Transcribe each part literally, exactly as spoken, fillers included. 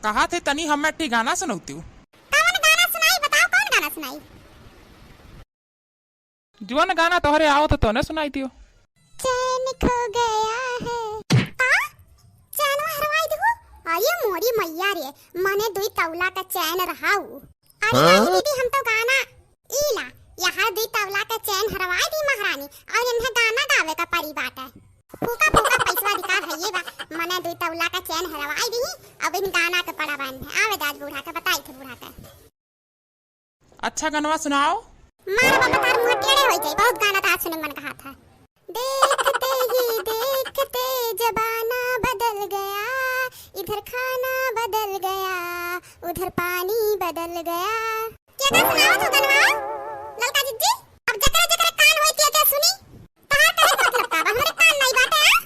कहा थे तनी हमें एक ठी गाना सुनौतियो। कौन गाना सुनाई, बताओ कौन गाना सुनाई? जौन गाना तोहरे आवत तो न सुनाई दियो। चैन खो गया है। का? चैनवा हरवाई दिहु? अरे मोरी मैया रे, मने दुई तौला का चैन रहा उ। अरे हाँ? नहीं दीदी, हम तो गाना ई ला, यहाँ दुई तौला का चैन हरवाई दी महारानी, और इन्हें गाना गावे का परी बाटे। फूका फूका पैसवा अधिकार है ये बा, मने दुई तौला का चैन हरवाई दी, अब इन गाना के पड़ा बांध है। आवे दाज बूढ़ा के, बताई थे बूढ़ा के। अच्छा गनवा सुनाओ। मार बाबा तार मुंह टेढ़े हो जाई, बहुत गाना तो आज सुने मन कहा था। देखते ही देखते जमाना बदल गया, इधर खाना बदल गया, उधर पानी बदल गया। क्या का सुनाओ तू गनवा? ललका जिज्जी, अब जकरे जकरे कान होई के के सुनी। तोहार कहे के मतलब का बा? हमरे कान नहीं बाटे, हाँ?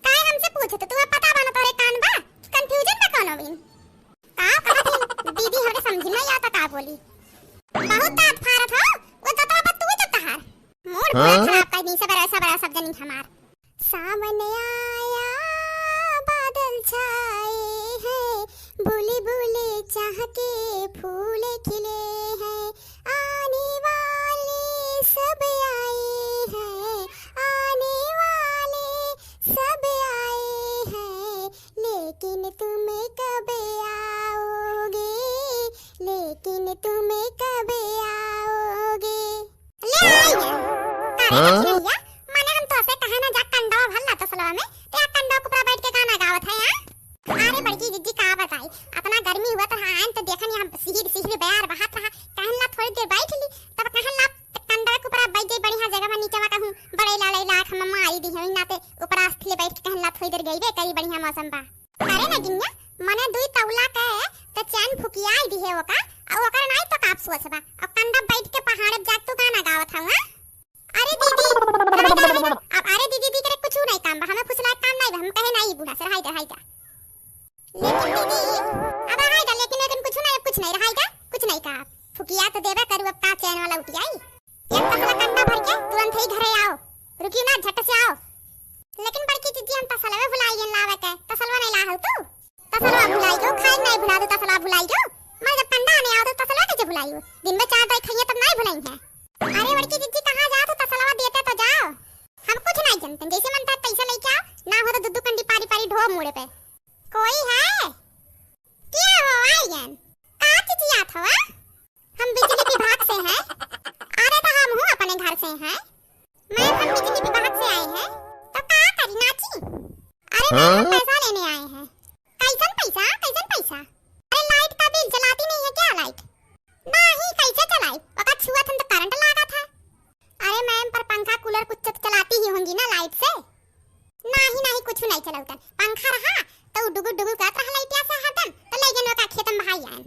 काहे हमसे पूछत? तू पता बा ना तोरे कान बा? Confusion बा कौनो बिन? का कहत ही? दीदी हमरे समझ नहीं आवता का बोली। बहुत दांत फारत हो, वो दतवा बा तू जब तहार। मूड पूरा हाँ? खराब कर दी, सबरा, सबरा, सब जनी हमार। सावन आया, बादल छाए हैं, बुलबुल चाह के फूल खिले हैं, आने वाले सब आए हैं, आने वाले सब आए हैं, लेकिन तुम कब आओगे, लेकिन तुम कब आओगे? ले आई है। का रे हाँ? कछुआ, माने हम तोसे कहे ना जा कंडवा भर ला तसलवा में, ते आ कंडवा के ऊपर बैठ के गाना गावत है, हाँ? अरे बड़की जिज्जी का बताई, अतना गर्मी हुआ तो हाँ, तो देखन यहाँ सिहिर सिहिर बयार बहात रहा, कहन ला थोड़ी देर बैठ ली, तब कहन ला कंडवा के ऊपर बैठ जाई बढ़िया जगह में, नीचे में कहूँ बड़े लाले लाख में मारी दी है, नाते ऊपर आस्थिले बैठ के कहन ला थोड़ी देर गई रे करी, बढ़िया मौसम बा। अरे नगिनिया, मने दुई तौला के त चैन फुकियाई दिहे ओका, अउ ओकर नाई तो का अफसोस बा। अउ कंडा बैठ के पहाड़े जाके तू गाना गावत हऊ, हाँ? अरे दीदी, अरे, अरे, अब अरे दीदी, दीदी करे कुछ नहीं काम बा, हमें फुसला काम नहीं बा, हम कहे नहीं बूढ़ा से, रहाई दे, रहाई दे। लेकिन दीदी, अब रहाई दे, लेकिन, लेकिन कुछ नहीं, कुछ नहीं, रहाई दे, कुछ नहीं का। फुकिया तो देबे करू, अब का चैन वाला उठियाई? एक तसला कंडा भर के तुरंत ही घरे आओ, रुकियो ना, झट से आओ। लेकिन बड़की जिज्जी, हम तसलवे भुलाई गए लावे के, तसलवा नहीं लाहू तू? तसलवा भुलाई गयो, खाई नहीं भुला दो, तसलवा भुलाई गयो। मैं जब कंडा आने आओ तो तसलवा कैसे भुलाई हो? दिन में चार दाई खाइए तब नहीं भुलाई है। अरे बड़की जिज्जी, कहाँ जात हो? तसलवा देते तो जाओ। हम कुछ नहीं जानते, जैसे मन था तैसे लेके आओ, ना हो तो दू दू कंडी पारी पारी ढो मुड़े पे। कोई है? क्या हो आइयन? का चिचियात हो, आ? हम बिजली विभाग से हैं। अरे तो हम हूँ अपने घर से हैं। मैम, हम बिजली विभाग से आए हैं। तो का करी, नाची? अरे मैम, हम हाँ? पैसा लेने आए हैं। कैसन पैसा, कैसन पैसा? अरे लाइट का बिल, जलाती नहीं है क्या लाइट? नहीं, कैसे चलाई? ओका छुअत हन तो करंट लागा था। अरे मैम, पर पंखा कूलर कुछ तो चलाती ही होंगी ना लाइट से? नाही, नाही, कुछ नहीं चलौतन। पंखा रहा, तो डुगुर डुगुर करत रहा लाइटिया से हरदम, तो ले गए ओका खेत में बहाई आयन।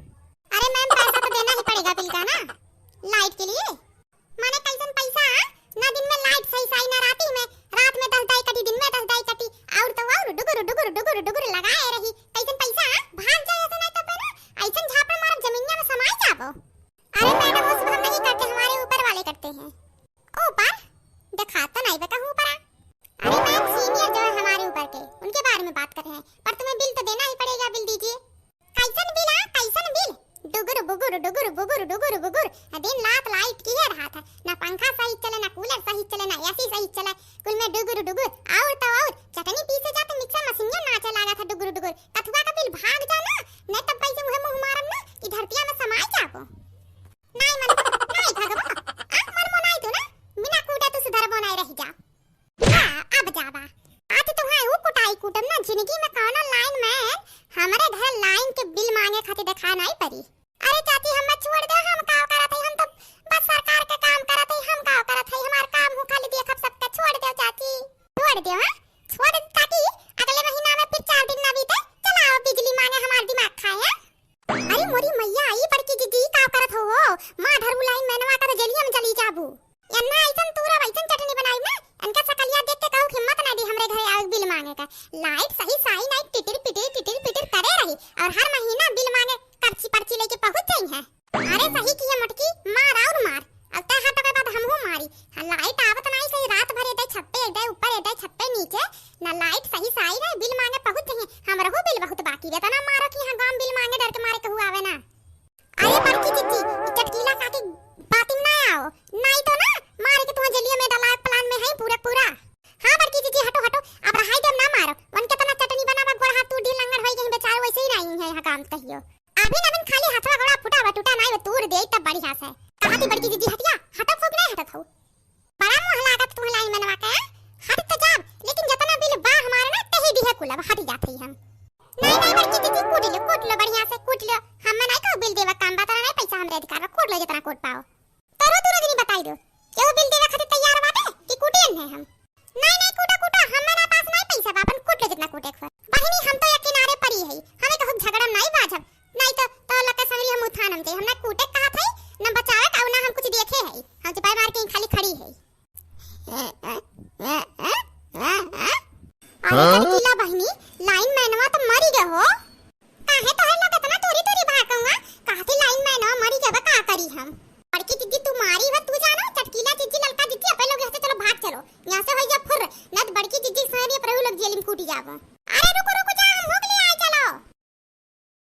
अरे मैम, पैसा तो देना ही पड़ेगा बिल का ना, लाइट के लिए। माने कैसन पैसा, ना दिन में लाइट सही सही, ना राती में, रात में दस दाई कटी, दिन में दस दाई कटी, और तो और डुगुर, डुगुर, डुगुर, डुगुर लगाए रही। कैसन पैसा, भाग जाए ऐसे नहीं तो पे ना, ऐसन झापड़ मारब जमीनिया में समाई जाबो। अरे मैडम, वो सब हम नहीं करते, हमारे ऊपर वाले करते हैं। ऊपर? देखा तो नहीं बे कहूँ ऊपर। अरे मैम, सीनियर जो है हमारे ऊपर के, उनके बारे में बात कर रहे हैं। पर तुम्हें बिल तो देना ही पड़ेगा, बिल दीजिए। कैसन बिल, आ, कैसन बिल? डुगुर बुगुर, डुगुर बुगुर, डुगुर बुगुर। दिन रात लाइट किहे रहा था, ना पंखा सही चले, ना कूलर सही चले, ना एसी सही चले, कुल में डुगुर डुगुर। और तो और, चटनी पीसे जाते मिक्सर मशीनिया नाचे लागा था डुगुर डुगुर। कथुआ का बिल भाग जा ना, नहीं तब कैसे उहे मुँह मारम ना कि धरतिया में समाई जाबो। नाई मन, नाई भगबो। आँख मन मोनाई तू ना, बिना कूटे तू सुधरबो नाई रही जा। जा, अब जाबा। आज तुहाई ऊ कुटाई कूटब ना, जिंदगी में कौनो लाइन में हमरे घर लाइन के बिल मांगे खातिर देखा नाई परी। अरे चाची, हमें छोड़ दे, हम का करत हई, हम तो बस सरकार के काम करत हई, हम का करत हई, हमार काम हूँ खाली देखब सबके, छोड़ दे चाची। छोड़ दे, हाँ? छोड़ दे ताकि अगले महीना में फिर चार दिन ना बीते, चला आओ बिजली मांगे, हमार दिमाग खाए, हाँ? अरे मोरी मैया, ई बड़की जिज्जी, ई का करत हो? माँ धरबू लाइन मैनवा का तो जेलिया में चली जाबू। एन्ना ऐसन तूरा वैसन चटनी बनाई ना, इनका सकलिया देख के कहू हिम्मत ना दी हमरे घरे आवे बिल मांगे का। लाइट सही साई नाई टिटिर पिटिर, टिटिर पिटिर करे रही और हर महीना बिल मांगे पर्ची पर्ची लेके पहुँच जाई है। अरे सही किहे मोटकी, मार और मार। अब तय हट के बाद हमहू मारी। हाँ, लाइट आवत नाई सही, रात भर एदे छप्पे, एदे ऊपर, एदे छप्पे नीचे, ना लाइट सही साई नाई, बिल मांगे पहुँच जाई है। हमरहू बिल बहुत बाकी रे, तना मारो कि यहाँ कम बिल मांगे डर के मारे कहू आवे ना। अरे बड़की जिज्जी, ई चटकीला काकी बातिन ना आओ, नाई तो ना मार के तुहा जेलियो में डाला plan में है पूरा पूरा। हाँ बड़की जिज्जी, हटो हटो, अब रहाई देम ना मारो। वन केतना चटनी बनावा, गोड़ हाथ टूट ढील लंगड़ होई गई बेचारो, वैसे ही नहीं है यहाँ काम कहियो। अभी नवीन खाली हथवा गोड़ा फूटा बा, टूटा नाई बा, तूर दे तब बढ़िया से। कहा थी बड़की जिज्जी हटिया, हटो फूक नहीं हटत हो। बड़ा मुँह लागत तुह लाइन मनवा के, हट तो जाब, लेकिन जतना बिल बा हमारे ना तही दिहे कुल अब हट जात ही हम। नहीं नहीं बड़की जिज्जी कूट लो, कूट लो बढ़िया से कूट लो। हम नहीं कहू बिल देवा काम बा, तना नहीं पैसा हमरे अधिकार बा, कूट लो जितना कूट पाओ। तोरो दूनो जनी बताई दो, केहू बिल देवे खातिर तैयार बाटे कि कूटे न है हम? नहीं नहीं कूटा कूटा, हमारा पास नहीं पैसा बा, अपन कूट लो जितना कूटे के बा। बहिनी हम तो एक किनारे पड़ी है, हमें कहू झगड़ा नहीं बाझब, नहीं तो तो लके संगरी हम उठान हम जाई, हम ना कूटे कहत है, ना बचावे का, ना हम कुछ देखे है, हम चुपाई मार के ही खाली खड़ी है। अरे हाँ? चटकीला बहिनी, लाइन मैनवा तो मरी गए हो। काहे तोहर लोग इतना तोरी तोरी भागऊंगा? कहती लाइन मैनवा मरी गए बा, का करी हम? बड़की जिज्जी तू मारी बा, तू जानो, चटकीला जिज्जी, ललका जिज्जी, अपने लोग यहाँ से चलो, भाग चलो। यहाँ से होई जा फुर्र, न तो बड़की जिज्जी संगे अपने लोग जेल में कूटी जाबो।